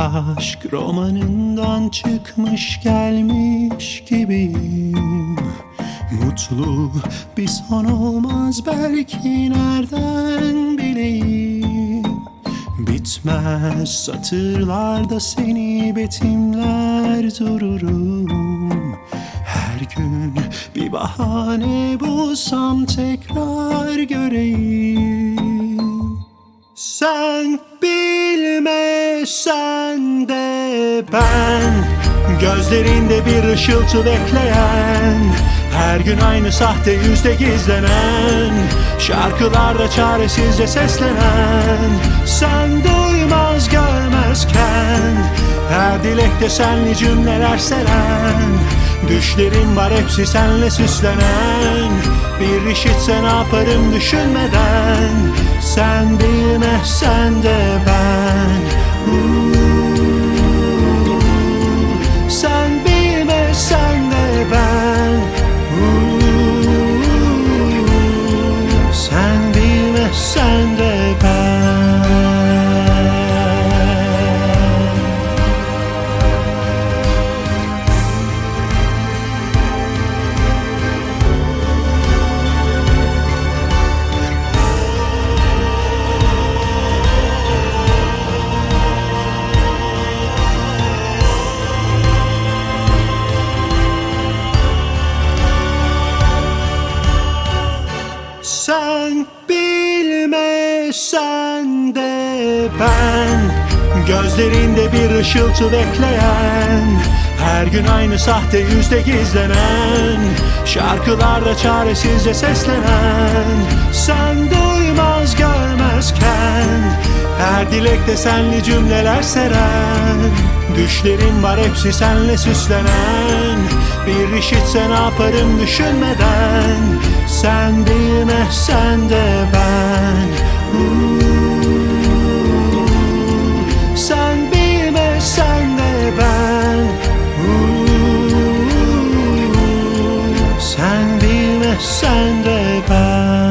Aşk romanından çıkmış gelmiş gibiyim. Mutlu bir son olmaz belki nereden bileyim. Bitmez satırlarda seni betimler dururum. Her gün bir bahane bulsam tekrar göreyim. Sen bilmesen de ben Gözlerinde bir ışıltı bekleyen Her gün aynı sahte yüzde gizlenen Şarkılarda çaresizce seslenen Sen duymaz görmezken Her dilekte senli cümleler seren Düşlerim var hepsi senle süslenen Bir işitse ne yaparım düşünmeden Sen bilmesen de ben Uuu. Sen bilmesen de ben Uuu. Sen bilmesen de ben. Sen bilmesen de ben Gözlerinde bir ışıltı bekleyen Her gün aynı sahte yüzde gizlenen Şarkılarda çaresizce seslenen Sen duymaz görmezken Her dilekte senli cümleler seren Düşlerim var hepsi senle süslenen Bir işitse ne yaparım düşünmeden Sen bilmesen de ben Uuu. Sen bilmesen de ben Uuu. Sen bilmesen de ben.